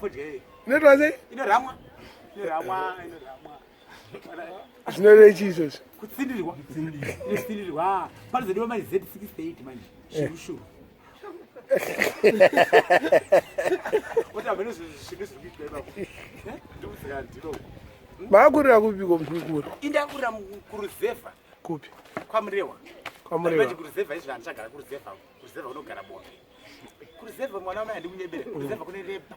Fodya iyi. Inoitwa sei? Inoramwa. Inoramwa, inoramwa. Zvinorei chii izvozvo? Kutsindirwa. Inotsindirwa. Panozodiwa manje Z68 manje. Shuru shuru. Otamba nezvinhu zviri kuitwa ipapo. Eh? Ndikudzika ndiro. Makurira kupiko mukuru? Indakurira kuruzevha. Kupi? KwaMurewa. KwaMurewa. Manje kuruzevha izvi handichagara kuruzevha. Kuruzevha kunogara mombe. Kuruzevha mwana wamai handikunyebere. Kuruzevha kune reba.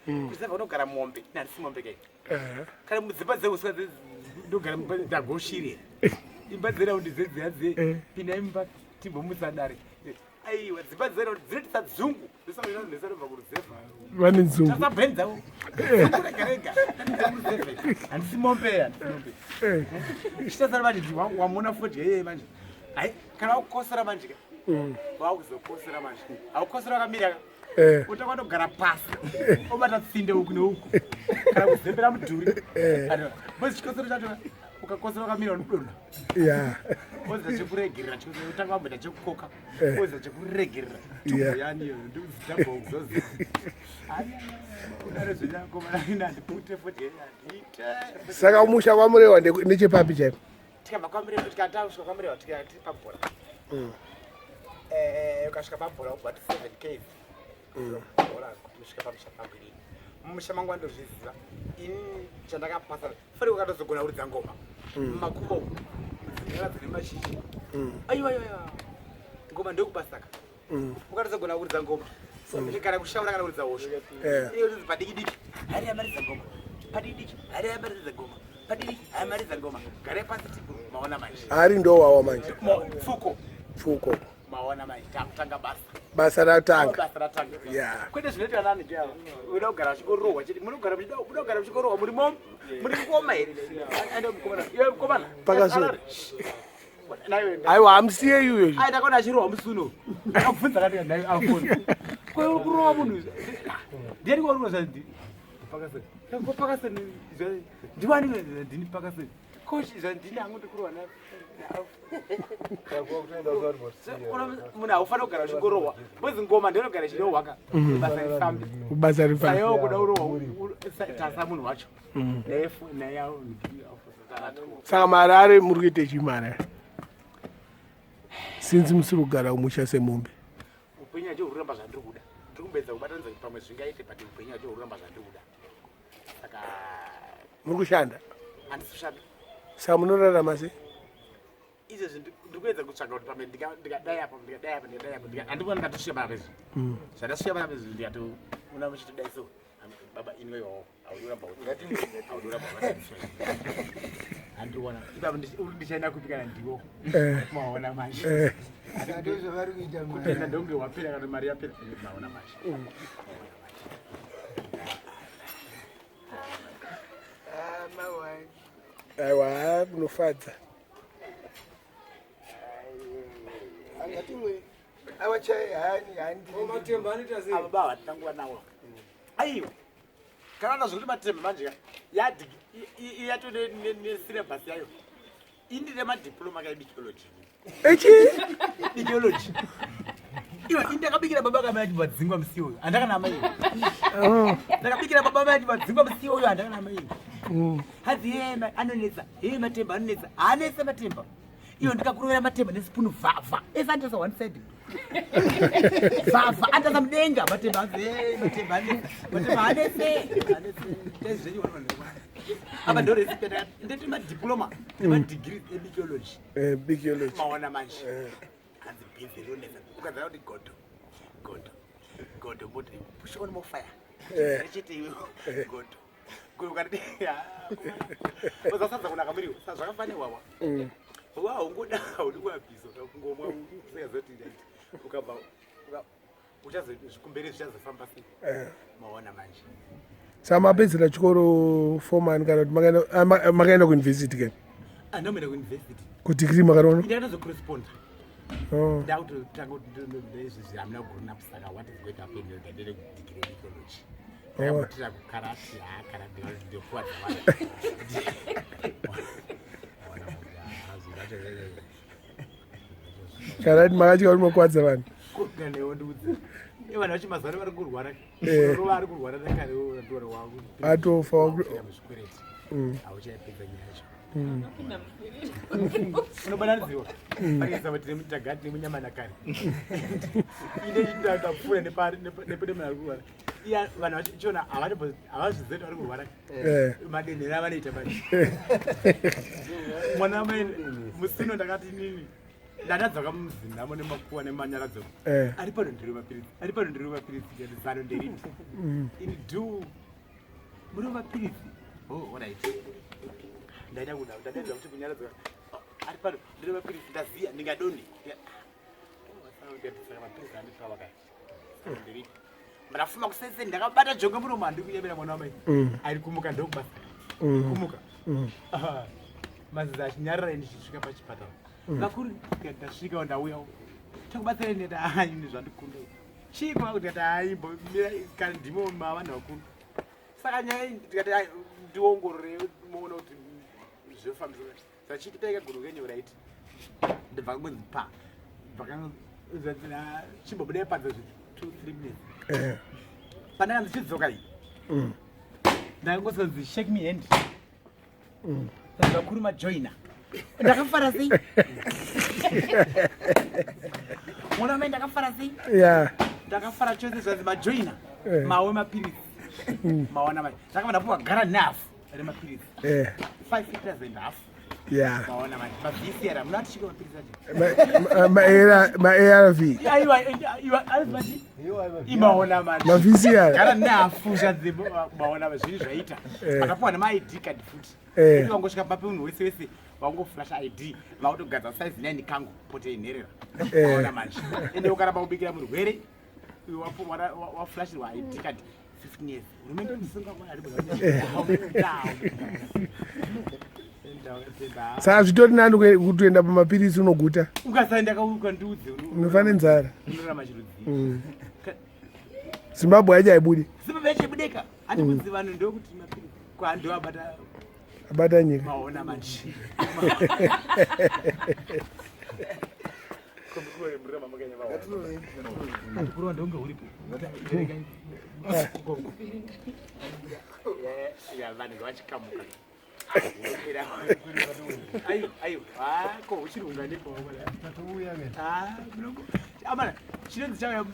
Kuruzevha kunogara mombe. Ini handisi mombe kai. Kana mudzimba dzeuswa ndogara mumba ndagoshirira. Imba dzeraundi dzedziya dze pinai mumba timbomutsa dare. Aiwa dzimba dzeraundi dzinoitisa dzungu. Ndisarobva kuruzevha. Vane dzungu. Tasabhen dzavo. Dzungu rega rega. Kuruzevha. Handisi mombe handisi mombe. Chitasara manje wamona fodya iyeye manje. Hai kana wakukosora manje ka. Wakuzokosora manje. Haukosora wakamira ka. Utanga watogara pasi. Obata tsinde uku neuku. Kana kuzembera mudhuri. Bozi chikosoro chacho ukakosora wakamira unodonha. Oza chekuregerera chikosoro utanga wamboita chekukoka. Oza chekuregerera. Tumbuyani iyo ndikuzitamba uzozi. Udare zvenyako mana ndipute fodya handiite. Saka musha kwaMurewa ndechepapi chaipo? Tikabva kwaMurewa tikatasvika kwaMurewa tikati pabhora. Ukasvika pabhora ubva ti 7 k. Bhora kusvika pamusha pangu inini. Mumusha mangu andozviziva. Ini chandakapasa fari ukatozogona kuridza ngoma. Mumakuva umu. Dzimwe dzine mashizha. Aiwa aiwa aiwa. Ngoma ndokubasaka. Ukatozogona kuridza ngoma. Kana kushaura kana kuridza hosho. Iyo kuti padiki diki. Hari yamaridza ngoma. Padiki diki. Hari yamaridza ngoma. Padiki diki. Hari yamaridza ngoma. Gare pasi tipo maona manje. Hari ndowawa manje. Pfuko. Pfuko. Maona manje takutanga basa. Basa ratanga. Basa ratanga. Kwete zvinoitwa nani ke ava. Unoda kugara uchingorohwa chete. Munogara muchida unoda kugara uchingorohwa muri mom. Muri ngoma here? Ande mukomana. Iwe mukomana. Pakaswera. Aiwa hamusiye iyoyo. Ai ndakaona achirohwa musi uno. Ndakabvunza kati ndai afoni. Ko uri kurohwa munhu. Ndiani kwa uri zvandi? Pakaseni. Ko pakaseni ndiwani ndini pakaseni. Kochi zvandini hangu ndikurohwa na. Munhu haufanira kugara uchingorohwa. Bozi ngoma ndinogara ichirohwa ka. Basa rifambe. Basa rifambe. Sayo kuda urohwa tasa munhu wacho. Nefu naye. Saka marare muri kuita chii marare? Since musiri kugara kumusha semombe. Upenyu hacho huri kuramba zvandiri kuda. Ndiri kumboedza kubatanidza kuti pamwe zvingaite but upenyu hacho huri kuramba zvandiri kuda. Saka muri kushanda? Handisi kushanda. Saka munorarama sei? Izvezvi ndiri kuedza kutsvaga kuti pamwe ndikadai apa, ndikadai apa, ndikadai apa, handikuona ndatosvika panapa izvi. Zvandasvika panapa izvi ndikatoona muchitodai so. Baba inwe iwawo. Handiona. Ipapo ndichaenda kupi kana ndiwo. Maona manje. Ndozvavari kuita mari. Kutenda ndonge wapera kana mari yapera. Maona manje. Aiwa munofadza. Angatimwe awachai hani handi. Matemba anoita sei? Ava baba hatina nawo. Aiwa. Kana nazvo kuti matemba manje ka. Yadi yato ne syllabus yayo. Indire madiploma ka ecology. Echi? Ecology. Iwe indakabikira baba kamai ati vadzingwa musi uyu. Handakana amai. Ndakabikira baba mai ati vadzingwa musi uyu handakana amai. Hadzi yeye anonetsa. Yeye matemba anonetsa. Haanetse matemba. Iyo ndikakurovera matemba nesipunu vhavha. Ese anotasa one side. Vhavha anotasa mudenga matemba anzi hey matemba anetsa. Matemba anetse. Anetse. Tezvenyu vanoona. Apa ndo recipe ndeti madiploma nemadegree ebiology. Biology. Maona manje. Hanzi bhinzi rinonetsa. Ukazara kuti godo. Godo. Godo moti push on more fire. Chete iwe godo. Godo ukati uzasadza kunaka muriwo. Saka zvakafanira wawa. Wa ungoda haudi kuabhiza kungomwa usingazoti ndaiti. Ukabva uchazo kumberi zvichazofamba sei? Maona manje. Saka mapedzera chikoro form kana kuti makaenda kuuniversity ke? Andomenda kuuniversity. Kudegree makaroona? Ndakatozocorresponda. Oh. Ndakutotanga kuti izvizvi hamuna grown up saka what is going to happen ndandere kudegree ecology. Oh. Ndakambotira kukarati ha karati ndikuwadza vanhu. Karati makatya kuti makuwadza vanhu. Kuganewo ndikudzi. Vanhu vacho mazuva ano vari kurwara. Eh. Rova ari kurwara nakare ndoro wangu. Atofa Wakupinda muzvikwereti. Hauchaipedza nyaya yacho. Unobatanidzirwa. Parikisa kuti tine tagati nemunyama nakare. Ine chindakapfuura nepari nepane munhu ari kurwara. Iya vanhu vacho chiona havazvizivi kuti vari kurwara. Eh. Madenhere avanoita manje. Mwana wamai musino ndakati nini ndadadzoka mumuzinhamo nemakuwa nemanyaradzo Eh. ari pano ndiri mapiritsi ari pano ndiri mapiritsi ndikati zano nderipi ini do muri mapiritsi oh alright ndaida kuda ndadaidza kuti kunyaradzwa ari pano ndiri mapiritsi ndaziya ndingadonhe ndikati mapiritsi andipa wakati zano nderipi ndakafuma kusese ndakabata jonga muromo handi kunyebera mwana wamai ari kumuka ndokubasa kumuka Ah, mazizi achinyarara ndichisvika pachipatara vakuru ndikati ndasvika ndauyawo takubatsirai ndikati hai ini zvandikunda chii kwava ndikati hai mbomira kana ndimo mavanhu vakuru saka nyaya iyi ndikati hai ndiongorore muone kuti zvofambisa sachiti taikagono kenyu right ndibva kangonzi pa ndibva chimbobuda panze zvi 2 3 minutes Eh. pandakanzi chidzoka iyi ndakangosonzi shake me hand saka vakuru majoina ndakafara sei mwana wamai ndakafara sei Ya. ndakafara chose zvanzi majoina Eh. mawe mapiritsi maona mai ndakabva ndapuwa gara nehafu remapiritsi Eh. 5 liters and half Ya. maona mai mavcr muna tisvike mapiritsi acho Ma-ARV. aiwa iwa anozimati imaona manje Ma-VCR. gara nehafu zvanzi maona zvinhu zvaita Eh. vakapuwa nemaid card futi Eh. kuti vangosvika pape munhu wese wese vangoflasha id vakutogadza size 9 kangu pote inherera Eh. maona manje ende ukaramba kubikira murwere iwe waflashirwa id card 15 years hurumende inosunga mwana Eh. Saka zvitori nani kutoenda pamapirisi unoguta. ukasaenda kaukandiudze Unofa nenzara. unorarama chirudzii Zimbabwe yacho haibudi. zimbabwe yacho ibudeka handikudzi vanhu ndokuti mapiritsi kwandovabata Abata nyika. maona manje kurova ndonge uripo vanhu ngavachikamuka aiwa aiwa ko uchiri unganipo amana chinonzi chauya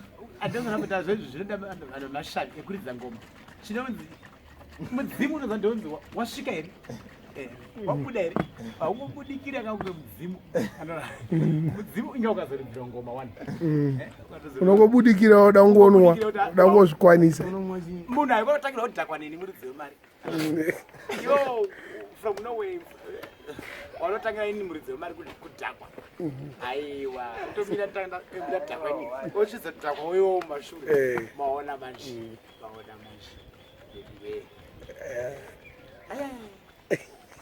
andozonapota zvezvi zvinoda vanhu mashavi ekuridza ngoma chinonzi mudzimu unoza ndonzi wasvika here Eh, wabuda here haungobudikira kakunge mudzimu Anoona. Mudzimu inga ukazoridzira ngoma wani Eh, Unongobudikira uda kungonwa. Uda kungozvikwanisa. Munhu aikonotangira kudhakwa neni muridzi wemari yo from norway wanotangira ini muridzi wemari kudhakwa aiwa utomira ndadhakwa ini ochizodhakwa uyo mumashure Eh. maona manje maona manje Anyway. Aya.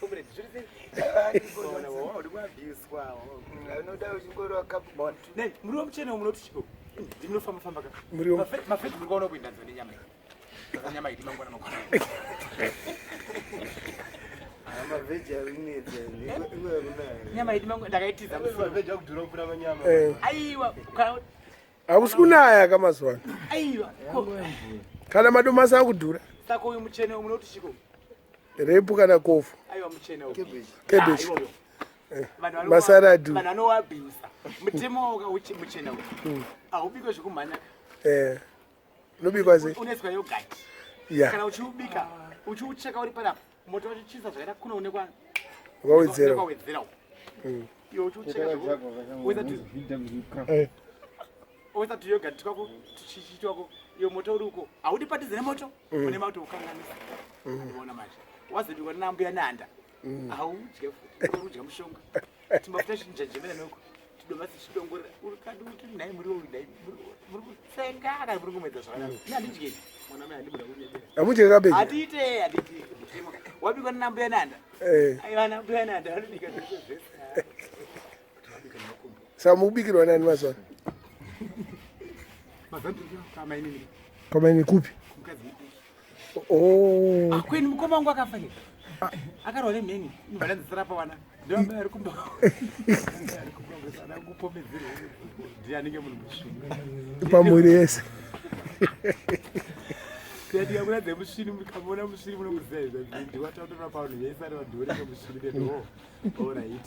Comrade, zviri sei? Maona, wawa, uri kuabuswa, wawa. Anoda uchingorwa kapu. Maona. Nei, muriwo muchena umu munoti chiko ndimunofamba famba ka Muriwo. Mafeti muri kuona kuinda nzo nenyama iyi. Saka nyama iyi mangwana mangwana Mavheji arinetsa. Imwe yakunaya. Nyama iyi mangwana ndakaitiza musi. Mavheji akudhura kupfuura manyama. Eh. Aiwa Hakusi kunaya kamazuva ano. aiwa Kana madomasi akudhura. Saka uyu muchena umu munoti chiko Repu kana kofu. Aiwa muchena uyu. Cabbage. Cabbage. Ah, iwoyo. Vanhu Masaradu. vanhu vanowaabhusa mutemo muchena uyu haubikwe zvekumhanya. Eh. Unobikwa sei? Unoiswa yogati. Ya. Kana uchiubika uchiucheka uri panapa moto wacho chisa zvakaita kunoonekwa Wakawedzera. Wakawedzera iwe uchiucheka Eh. oisa tuyogati twako tuchichi twako iyo moto uri uko haudi padhuze nemoto une moto ukanganisa uona manje wazobikwa nambuya nanda haudye futi uri kudya mushonga timafuta chinjajemera noko tidomasi chidongorera uri kadi kuti nhai muriwo uyu nhai muri kutsenga kana muri kumedza zvakanaka ini handidyei mwana mai handibuda kunyebera. Hamudye cabbage. Hatiite handiti mutemo wabikwa nambuya nanda. Eh. Aiwa nambuya nanda vanobika zvese zvese kuti vabika nemakumbo. Saka mukubikirwa nani mazuva ano? Mazuva kamainini. Kamaini kupi? Mukadzi mudiki. Oh. Akweni mukoma wangu akafa ke akarwa nemheni inobva ndanzisira pawana ndoamai ari kumba kupomedzerwa ndiye anenge munhu musvinga. Pamhuri yese. Ndikakuratidza musvini, mukamuona musvini munomuziva izvo. Ndiwataura pano yese ari vanhu musvini oh, all right.